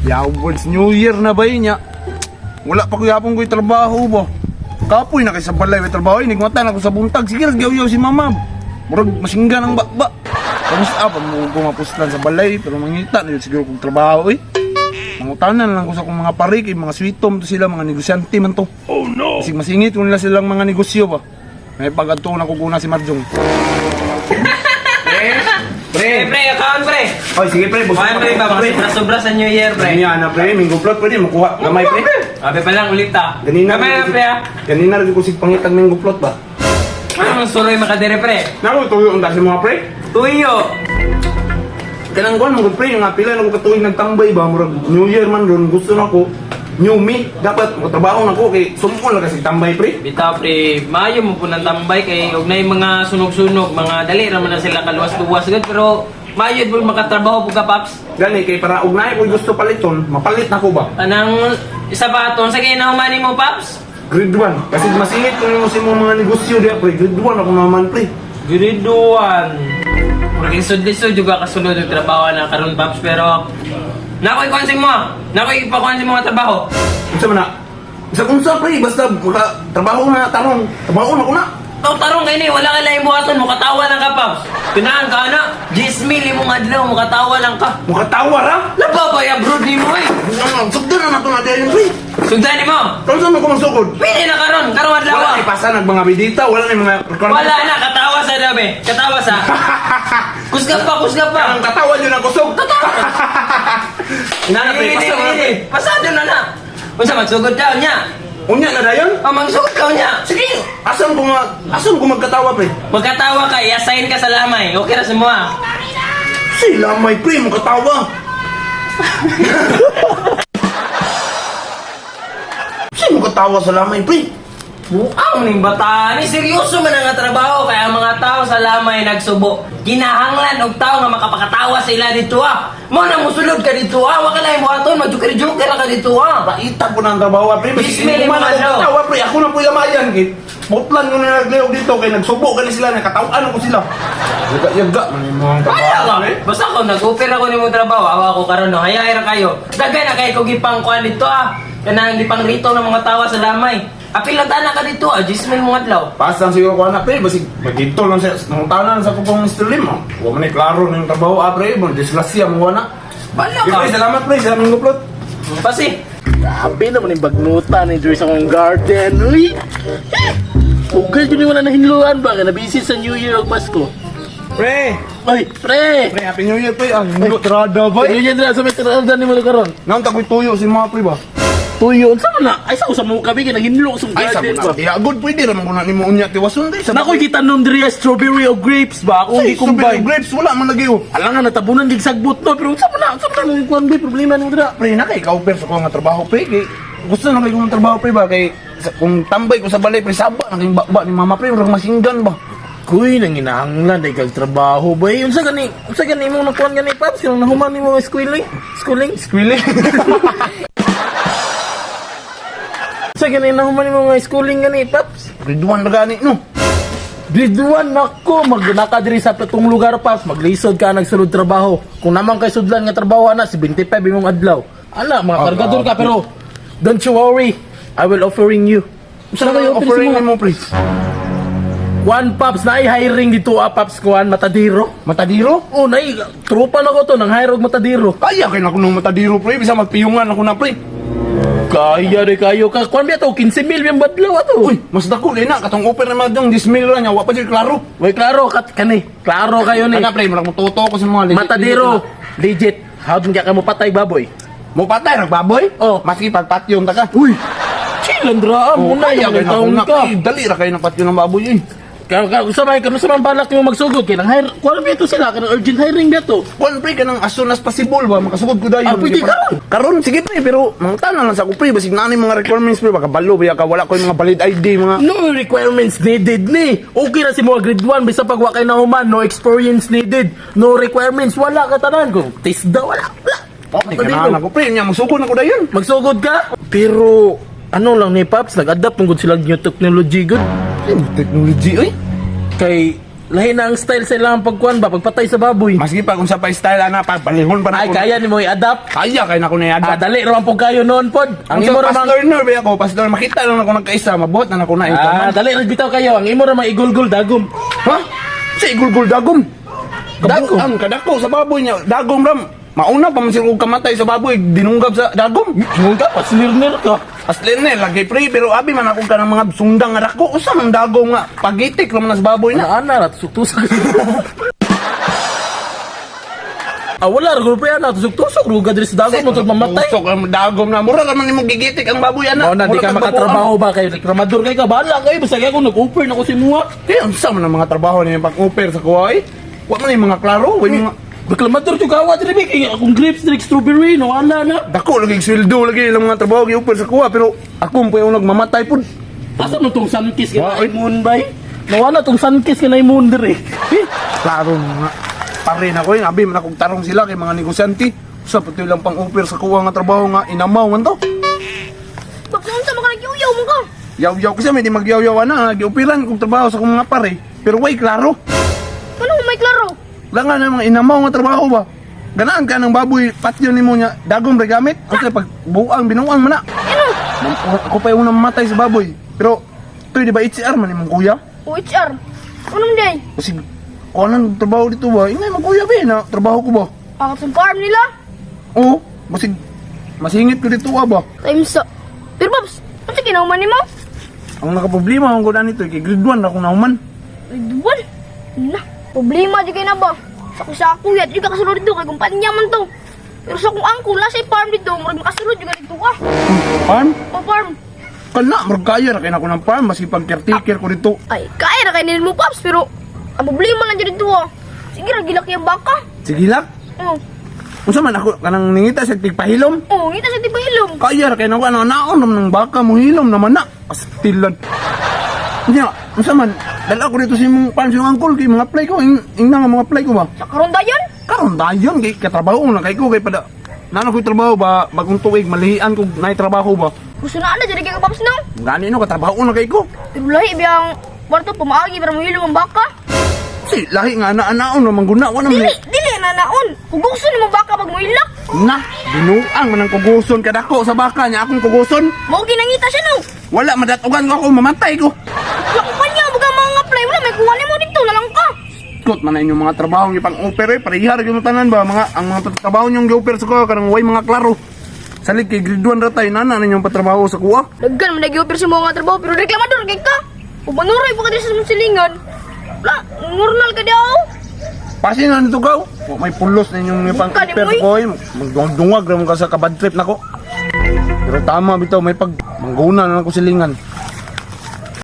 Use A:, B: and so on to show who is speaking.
A: Yaw, New Year na ba yun niya? Wala pa kuyapon ko'y trabaho ba? Kapoy na kay sa balay may trabaho, inigmata na ko sa buntag. Sige, nagyaw-yaw si mama. Murag masingga ng bakba. Tapos pa mo ko mapuslan sa balay, pero mangita na yun siguro kong trabaho eh. Mangutanan lang ko sa akong mga pare, kay mga sweetom to sila, mga negosyante man to. Oh no! Kasi masingit ko nila silang mga negosyo ba. May pag-adto na ko si Marjong.
B: Pre, pre, account pre.
A: Oy, sige pre,
B: Kuha pre ba, mga sobra-sobra sa New Year pre.
A: Ganyan na pre, minggo plot pwede makuha. Gamay pre.
B: Abe pa lang ulit ah.
A: Ganina
B: Gamay na pre ah.
A: Ganina rin ko sig pangitag minggo plot ba.
B: Ano ang suroy makadere pre?
A: Nako tuyo unta si mga pre.
B: Tuyo.
A: Kanang kuan mo pre nga pila na ko katuig nagtambay ba murag New Year man ron gusto nako new me dapat motrabaho na ko kay sumol na kasi tambay pre.
B: Bitaw pre, maayo mo po ng tambay kay og nay mga sunog-sunog, mga dali ra man na sila kaluwas-luwas gud pero maayo po makatrabaho po ka paps.
A: Gani kay para og naay ko gusto paliton, mapalit na ko ba.
B: Anang isa pa aton sa ginahuman mo paps?
A: Grade 1 kasi masingit ko nimo sa imong mga negosyo diya pre. Grade 1 ako naman pre.
B: Grade 1. Murag lisod-lisod juga kasulod og trabaho na karon paps pero nakoy kuan mo. Nakoy ipakuan sa mga trabaho.
A: Unsa man na? Sa unsa pre basta maka trabaho na tarong, trabaho na ko na.
B: Ikaw tarong kay ni, wala ka lang buhaton, mukatawa lang ka, Paps. Pinaan ka na, 10 mil imong adlaw, mukatawa lang ka.
A: Mukatawa ra.
B: Laba ba ya abroad ni mo eh?
A: Ang sugdan na nato na diyan pre.
B: Sugdan ni mo.
A: Karon sa man ko magsugod?
B: Pili na karon, karon adlaw.
A: Wala na ipasa nag mga bidita, wala na yung mga requirements.
B: Wala na, katawa sa dabe. Katawa sa. Kusga pa, kusga pa.
A: Ang katawa yun ang kusog. Inana pre,
B: Pili,
A: pasa na
B: pili.
A: pre.
B: Pasado na na. Unsa magsugod ka nya?
A: Unya na dayon?
B: Oh, magsugod ka nya.
A: Sige, asan ko ma asan ko magkatawa pre?
B: Magkatawa ka, i-assign ka sa lamay. Okay ra sa mo ah.
A: Sila may pre makatawa. Sino katawa sa lamay pre?
B: Buang ning bata ni seryoso man ang trabaho kaya ang mga tao sa lamay nagsubo. Ginahanglan og tao nga makapakatawa sila dito ah. Mo na musulod ka dito ah. Wa ka lang buhaton, magjuker-juker ka dito ah.
A: Paita ko na ang trabaho pre.
B: Bismillah,
A: man ako
B: ano?
A: katawa pre. Ako na po lamayan kay. Mutlan ko na nagleyog dito kay nagsubo gani sila nakatawan ko sila. Yaga yaga man yung mga
B: Kaya
A: trabaho.
B: ka.
A: pre.
B: Basta ko nag-offer ako nimo trabaho, awa ko karon no. Hayay ra kayo. Daghan na kay ko gipang kuan dito ah. Kanang gipang rito ng mga tawa sa lamay. Apil lang tana ka dito ah, 10 mil mong adlaw.
A: Pasang siguro ko anak pre, basig magdito lang sa nangutanan sa kupong Mr. Lim. Oh. Wa man ni klaro ng trabaho ah pre, mo disgrasya mo na.
B: Bala
A: Di,
B: ka.
A: pre, salamat pre sa aming guplot.
B: Pasi.
C: Grabe naman yung bagnuta ni Joyce akong garden. Uy! Ugay yun yung wala nahinluan ba? Kaya nabisi sa New Year o Pasko.
A: Pre,
C: Ay, pre!
A: pre happy New Year pre. Ang hinlo tirada ba?
C: Ay, yun na sa may tirada ni mo karon.
A: Naon ta ko'y tuyo si mga pre ba?
C: Tuyo, unsa man na? Ay, sa usap mo kabi, kaya naghinlo sa
A: Ay
C: garden
A: sa
C: ba?
A: ko na. Diya good pwede ra man ko na nimo unya tiwason di. Sa
C: Nakoy gitanom diri strawberry o grapes ba? Akong
A: Ay, strawberry
C: gi-combine.
A: grapes wala man lagi oh.
C: Alam nga, natabunan gig sagbot no, pero unsa man na? Unsa man na? Kuan ba problema nimo dira?
A: Pre na kay ikaw sa ko nga trabaho pre kay gusto na kay kong trabaho pre ba kay kung tambay ko sa balay pre saba na kay bakba ni mama pre murag masinggan ba.
C: Kuy, nang inahanglan day kag trabaho ba? Eh, unsa gani imong nakuan gani paps? Kanang nahuman nimo schooling? Schooling?
A: Squilly.
C: Unsa gani nahuman nimo nga schooling gani paps?
A: Grade 1 na gani no.
C: Grade 1 nako, mag naka diri sa platong lugar paps, maglisod ka nagsulod trabaho. Kung naman kay sudlan nga trabaho ana 75 imong adlaw. Ana, mga
A: Ah,
C: kargador ka
A: grabe.
C: pero don't you worry. I will offering you.
A: Unsa na offering nimo pre?
C: One paps na ay hiring dito ah paps kuan matadiro.
A: Matadiro?
C: Oh, nay tropa na ko to nang hire og matadiro.
A: Kaya kay nako nung matadiro pre, bisa magpiyungan ako na pre.
C: Kaya re kayo ka. Kuan biya to 15 mil yung badlaw ato.
A: Uy, mas dako din na katong offer na madong 10 mil ra niya, wa pa jud klaro.
C: Way klaro kat kani. Klaro kayo ni.
A: Ana pre, murag motuto ko sa mga legit.
C: Matadiro. Legit. How'd ka mo patay baboy?
A: Mo patay rag baboy?
C: Oh.
A: Maski pagpatyon ta ka.
C: Uy. Chill ra mo na
A: kaya
C: yung
A: kay nako
C: taon
A: na.
C: ka.
A: Eh, dali ra kayo ng patyon ng baboy eh.
C: Ka ka usa man kanu sa man balak nimo magsugod kay nang hire kuan biya to sila kanang urgent hiring biya to.
A: Kuan pre kanang as soon as possible ba makasugod ko dayon.
C: Ah, pwede karon.
A: Karon sige pre, pero mangutana lang sa ako pre basig naa ni mga requirements pre baka balo biya ka wala ko yung mga valid ID mga
C: No requirements needed ni. Okay ra si mo grade 1 bisa pag wa kay nahuman, no experience needed, no requirements, wala ka tanan ko. Tisda wala. Wala.
A: Okay, ganahan ako pre, nya magsugod na ko dayon.
C: Magsugod ka? Pero ano lang ni Paps, nag-adapt mong gud sila new technology gud.
A: Technology oy.
C: Kay Lahi na ang style sa ilang pagkuan ba, pagpatay sa baboy.
A: Maski pa kung sa pa style ana pa balihon pa na
C: Ay
A: ako.
C: kaya nimo i-adapt.
A: Kaya kay na ko na
C: Ah, dali ra man pud kayo noon pod.
A: Ang
C: Ang imo ra
A: fast
C: mang
A: learner ba ako, fast learner makita lang ako nagkaisa, mabuhat na nako na ikaw
C: Ah,
A: man.
C: dali ra bitaw kayo. Ang imo ra mang igulgul dagom.
A: Ha? Sa igulgul dagom.
C: Dagom?
A: Dagom kadako sa baboy niya, dagom ram. Mauna pa man sila og kamatay sa baboy, dinunggab sa dagom.
C: Ingon ka, pasnirnir ka.
A: Aslin na lagi pre, pero abi man ako ka ng mga sundang nga dako. Usa man dagom nga pagitik ra man na sa baboy na.
C: Ana ana ra tusok-tusok. Ah, wala ra grupo yan, tusok-tusok ruga diri sa dagom mo mamatay.
A: Tusok ang dagom na mura ra man nimo gigitik ang baboy ana.
C: Mao na di
A: Mura
C: ka
A: kag
C: makatrabaho ba kay reklamador kay ka bahala kayo basta kay ako nag-offer na ko si muha.
A: Kaya unsa man ang mga trabaho niya pag-offer sa kuha eh? Wa man yung mga klaro, wa yung mga
C: Reklamador jud kawa diri bi kay akong grapes diri strawberry no wala na.
A: dako lagi sweldo lagi ilang mga trabaho gi-offer sa kuha pero ako pa yung nagmamatay pud.
C: Asa man tong sunkis kay
A: Wa,
C: na moon bay? Nawala tong sunkis kay na moon diri.
A: Eh, klaro mga pare na ko yun. Abi man akong tarong sila kay mga negosyante. Usa pati lang pang-offer sa kuha nga trabaho nga inamaw man to.
D: Bakit unsa man ka nagyuyaw mo ka?
A: Yaw-yaw kasi may di magyaw-yaw na gi-offeran kog trabaho sa akong mga pare. Pero way klaro.
D: Kano may klaro?
A: Wala nga na mga inamaw nga trabaho ba? Ganaan ka ng baboy, patyo nimo niya, dagom ra gamit. Ang pag buang binuang man na.
D: Ano?
A: Ako pa yung unang mamatay sa baboy. Pero, ito di ba HR man imong kuya?
D: O HR. Ano man day?
A: Kasi, kung anong trabaho dito ba? Ingay mo kuya ba eh, na trabaho ko ba?
D: Akot sa farm nila.
A: Oo, masig, masingit ko dito ah ba?
D: Time sa. Pero Babs, unsa kinauman nimo?
A: Ang nakaproblema ang kunan nito, kay grade 1 ako nauman.
D: Grade 1. Na, problema di kay na ba? Sa kung sa ako yat, di ka kasulod dito kay kumpanya man to. Pero sa kung angko la sa farm dito, murag makasulod jud ka dito ka.
A: Farm?
D: O farm.
A: Kana, murag kaya ra kay na ako ng farm, maski pag caretaker ko dito.
D: Ay, kaya ra kay nimo Paps, pero ang problema lang jud dito ah. Sige ra gilaki ang baka.
A: Sige lang.
D: Oh,
A: Unsa man ako kanang ningita sa tigpahilom?
D: oh, ngita sa tibahilom.
A: Kaya ra kay na ako ano naon naman ng baka mo hilom naman na. Astilan. Nya, unsa man dala ko dito sa imong farm sa imong angkol kay mga apply ko, ing na nga mga apply ko ba?
D: Sa karon dayon.
A: Karon dayon kay katrabaho na kay ko kay pada nano ko'y trabaho ba bagong tuig malihian kog naay trabaho ba.
D: Gusto na ana jud kay ka Paps no.
A: Gani no katrabaho na kay ko.
D: Pero lahi biyang kwarto pamaagi para mohilom ang baka.
A: Si lahi nga ana-anaon naman guna wa naman.
D: Dili, dili na naon. Kugukson nimo baka pag mohilak.
A: Na, binuang man ang kuguson kadako sa baka niya akong kuguson.
D: Mao ginangita siya no.
A: Wala madatugan ko ako mamatay ko.
D: Wala kumpanya baga mga apply wala may kuha nimo dito na lang ka.
A: Kot man na inyong mga trabaho ng ipang offer eh. Parehar yung tanan ba mga ang mga trabaho niyong gi-offer sa kuha karang way mga klaro. Salig kay grade 1 ra tayo nana ninyong patrabaho sa kuha.
D: Daghan man nag-offer sa mga trabaho pero reklamador kay ka. Ubanuray pa ka diri sa imong silingan. Wala, ngurnal ka diaw.
A: Pasin na nito gaw. Wa may pulos na inyong ipang
D: Bukan,
A: offer
D: eh,
A: sa kuha. Magdungag ra mo ka sa kabad trip nako. Pero tama bitaw may pag mangguna na lang ko silingan.